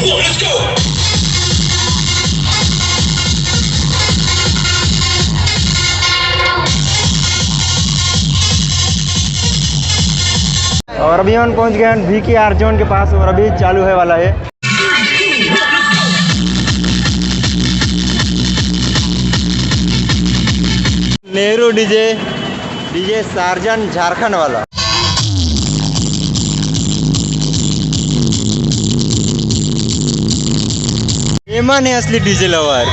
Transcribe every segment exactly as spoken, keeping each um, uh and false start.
और अभी हम पहुंच गए हैं वी के आर जोन के पास और अभी चालू होने वाला है। Nehru DJ, DJ surgeon Jharkhand वाला। एमन है असली डीजे लवर।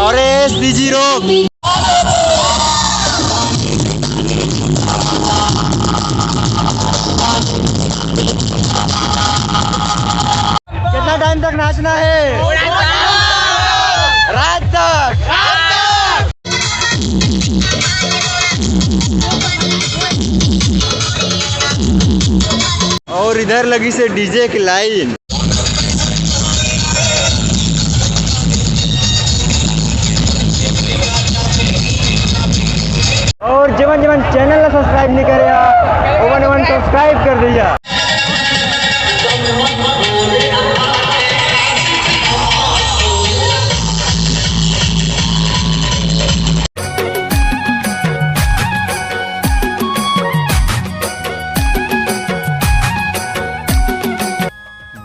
और एस डीजी रोक। कितना टाइम तक नाचना है? रात तक। और इधर लगी से डीजे की लाइन। और जेमन जेमन चैनल ला सब्सक्राइब नहीं करे, ओमन ओमन सब्सक्राइब कर दीजिए।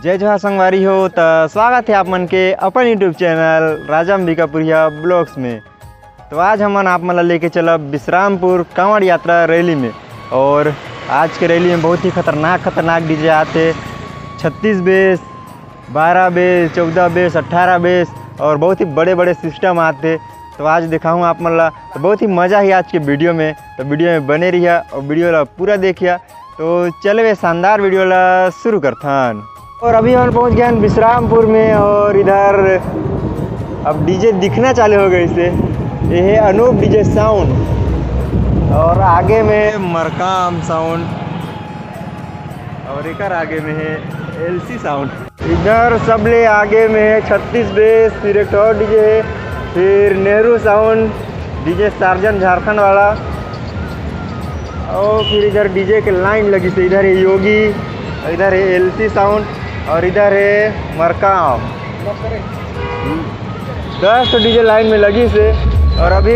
जय जोहार संगवारी हो, त स्वागत है आप मन के अपन YouTube चैनल राजा अंबिकापुरिया ब्लॉग्स में। तो आज हमन आप मन ला लेके चलब विश्रामपुर कांवड़ यात्रा रैली में। और आज के रैली में बहुत ही खतरनाक खतरनाक डीजे आते, छत्तीस बेस, बारह बेस, चौदह बेस, अट्ठारह बेस और बहुत ही बड़े बड़े सिस्टम आते। तो आज दिखाऊँ आप मन ला, तो बहुत ही मज़ा ही आज के वीडियो में। तो वीडियो में बने रहिया और वीडियो ला पूरा देखिया। तो चले वे शानदार वीडियो ला शुरू करथन। और अभी हम पहुंच गए हैं विश्रामपुर में और इधर अब डीजे दिखना चालू हो गए से। ये है अनूप डीजे साउंड और आगे में मरकाम साउंड और एकर आगे में है एलसी साउंड। इधर सबले आगे में है छत्तीस बेस, फिर एक और डीजे है, फिर Nehru sound, DJ surgeon Jharkhand वाला। और फिर इधर डीजे के लाइन लगी से, इधर है योगी, इधर है एलसी साउंड और इधर है मरकाम। दस तो डीजे लाइन में लगी से और अभी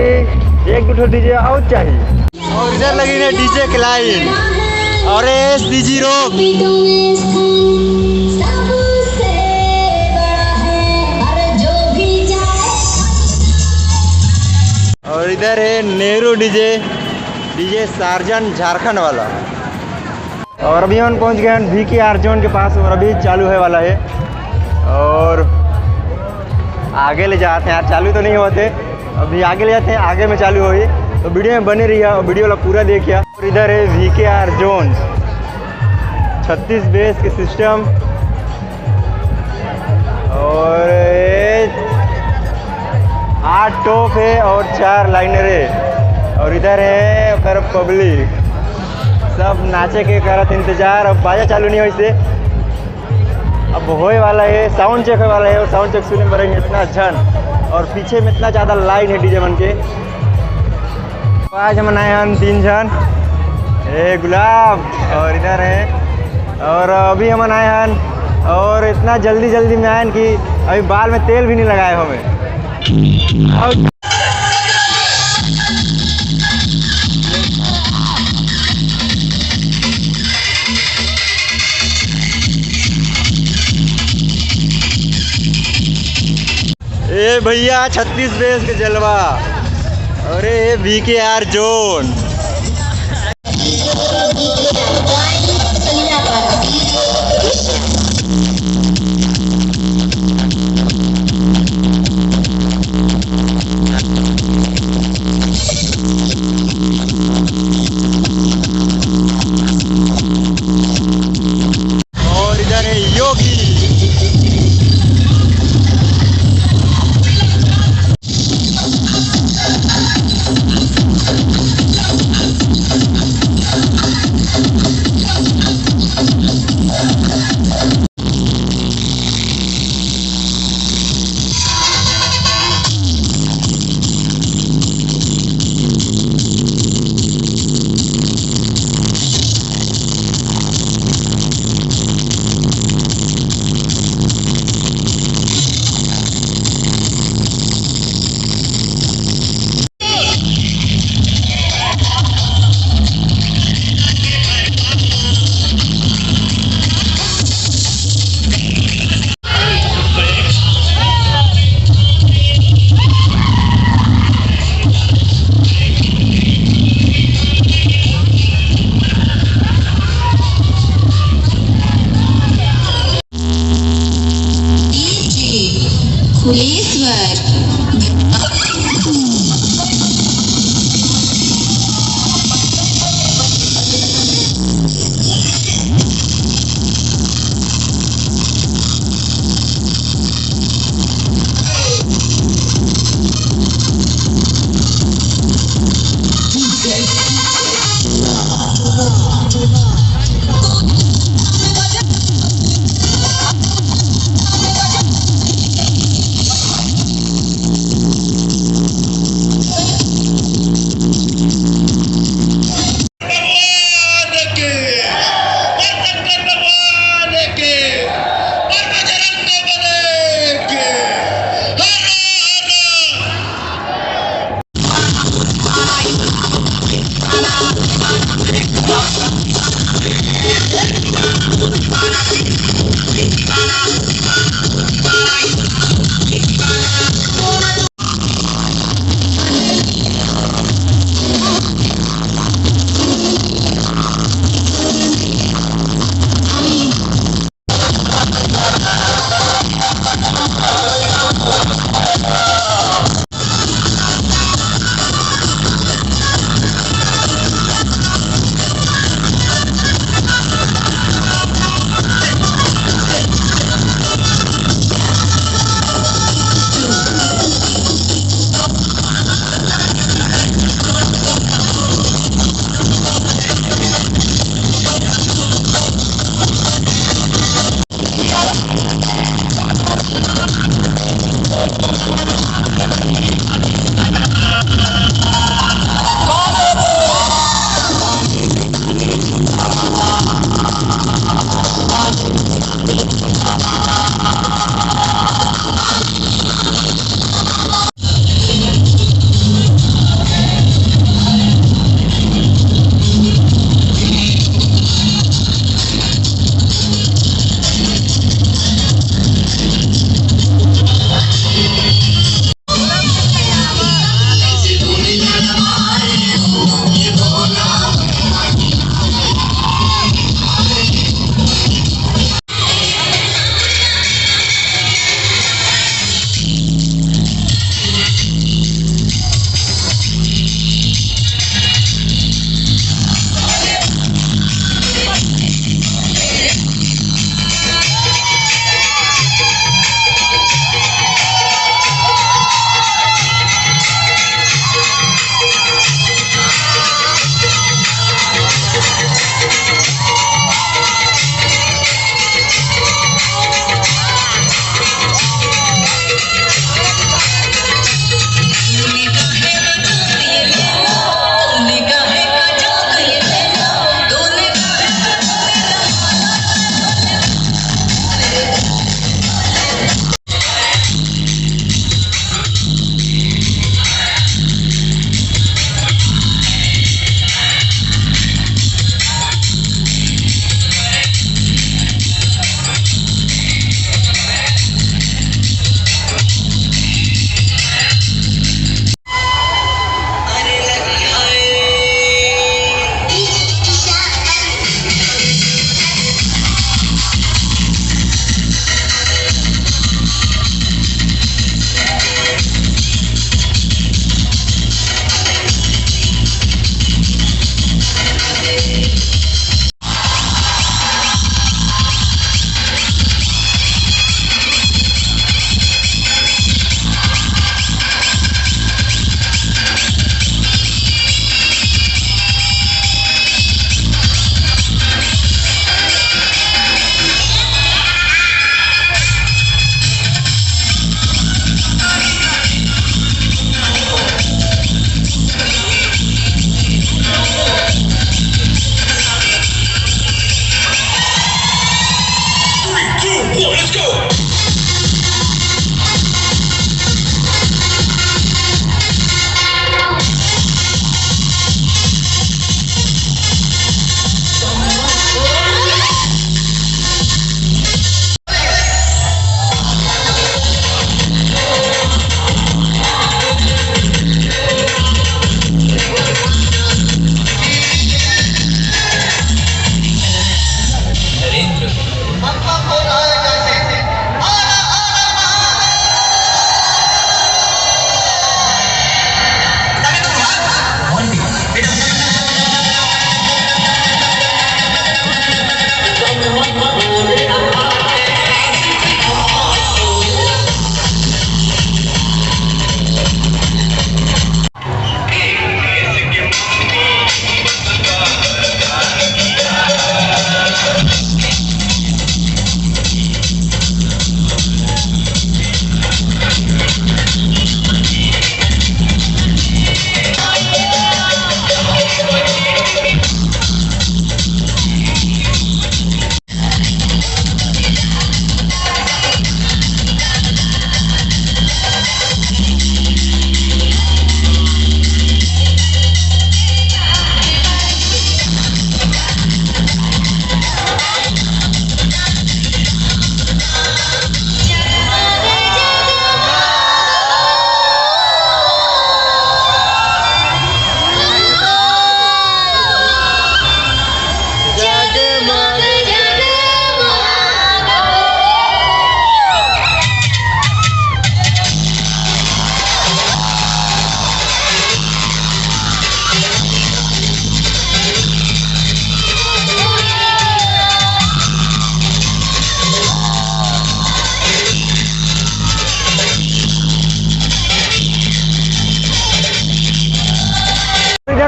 एक दो डीजे और चाहिए। और इधर लगी है डीजे के लाइन। और एस डीजी रोक। और इधर है Nehru DJ, DJ surgeon Jharkhand वाला। और अभी हम पहुंच गए हैं वी के आर जोन के पास और अभी चालू होने वाला है। और आगे ले जाते हैं यार, चालू तो नहीं होते, अभी आगे ले जाते हैं, आगे में चालू होगी। तो वीडियो में बने रहिए और वीडियो ला पूरा देखिए। और इधर है वी के आर जोन, छत्तीस बेस के सिस्टम और ये आठ टॉप है और चार लाइनर है। और इधर है पर पब्लिक सब नाचे के करत इंतजार। अब बाजा चालू नहीं होइसे, अब होए वाला है, साउंड चेक होए वाला है और साउंड चेक सुने में इतना झन और पीछे में इतना ज़्यादा लाइन है डीजे मन के। आज हमन आए हन तीन झन, ए गुलाब और इधर है। और अभी हमन आए हन और इतना जल्दी जल्दी में आए हन कि अभी बाल में तेल भी नहीं लगाए हमें। ए भैया, छत्तीस बेस के जलवा। अरे, ये वी के आर जोन। और इधर है योगी।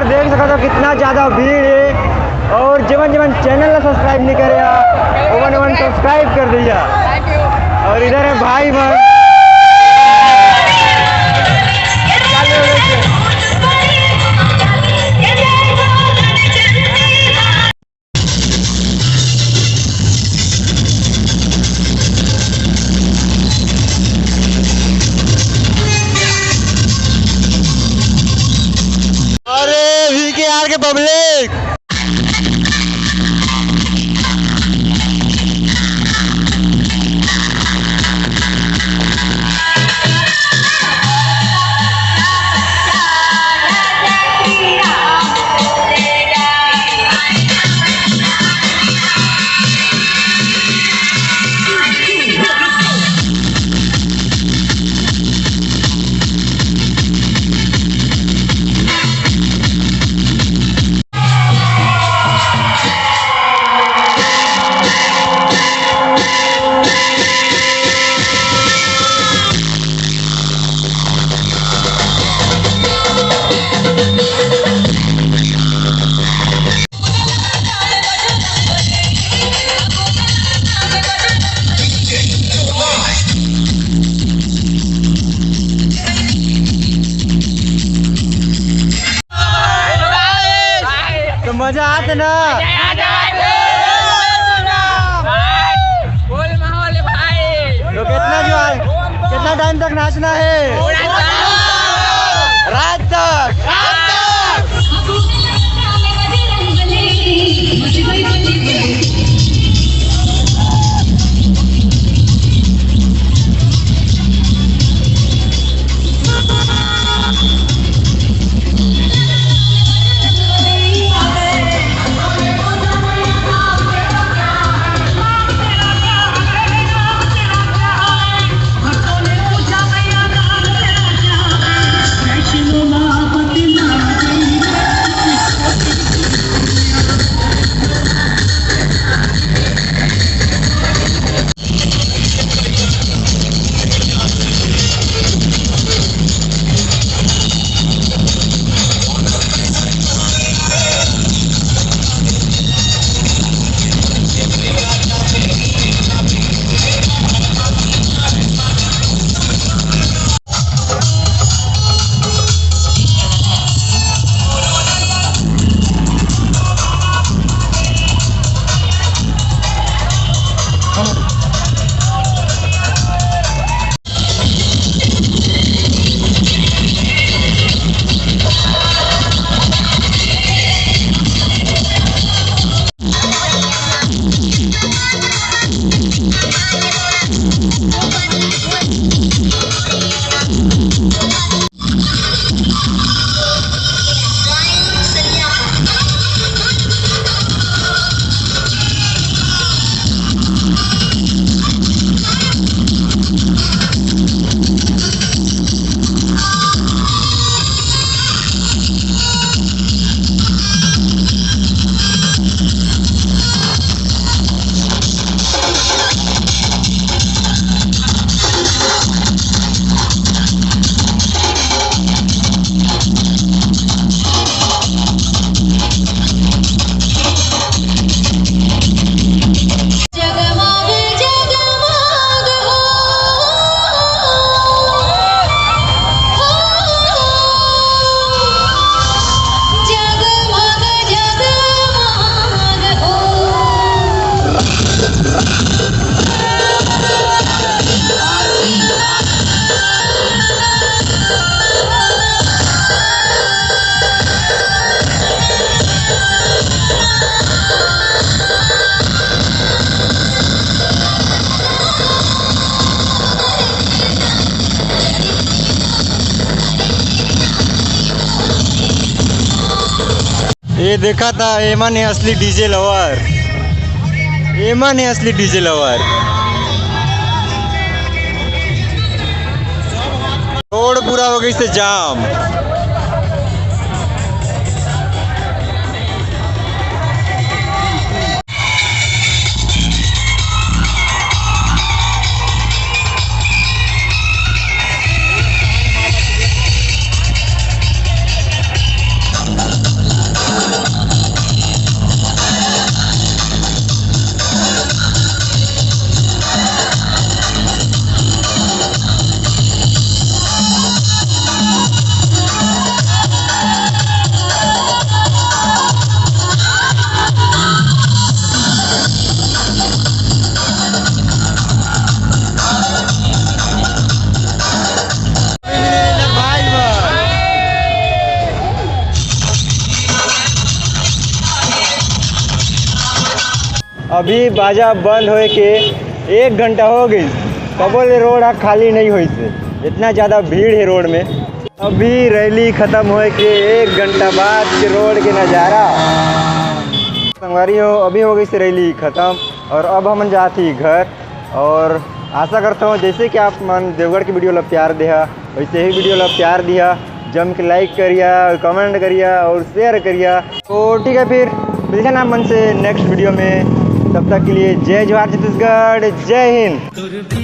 देख सकत हो कितना ज्यादा भीड़ हे, अउ जेमन जेमन channel ला subscribe नहीं करे हा, ओमन ओमन subscribe कर दीजा। अउ इधर हे भाई मन। अरे वी के आर के पब्लिक। तो मजा आत ना? फुल माहौल हे भाई। तो कितना जो आए, कितना टाइम तक नाचना है? रात तक। ये देखा था, एमन हे असली डीजे लवर, एमन हे असली डीजे लवर। रोड पूरा हो गई से जाम। अभी बाजा बंद होए के एक घंटा हो गई, तबो ले रोड ह खाली नहीं होइस हे। इतना ज़्यादा भीड़ है रोड में। अभी रैली खत्म होए के एक घंटा बाद के रोड के नज़ारा। संगवारी हो, अभी हो गई से रैली खत्म और अब हमन जात ही घर। और आशा करता हूँ, जैसे कि आप मन देवगढ़ की वीडियो ला प्यार देहा, वैसे ही वीडियो ला प्यार दिया, जम के लाइक करिया, कमेंट करिया और शेयर करिया। तो ठीक है, फिर मिलते हैं आप मन से नेक्स्ट वीडियो में। तब तक के लिए जय जोहार छत्तीसगढ़, जय हिंद।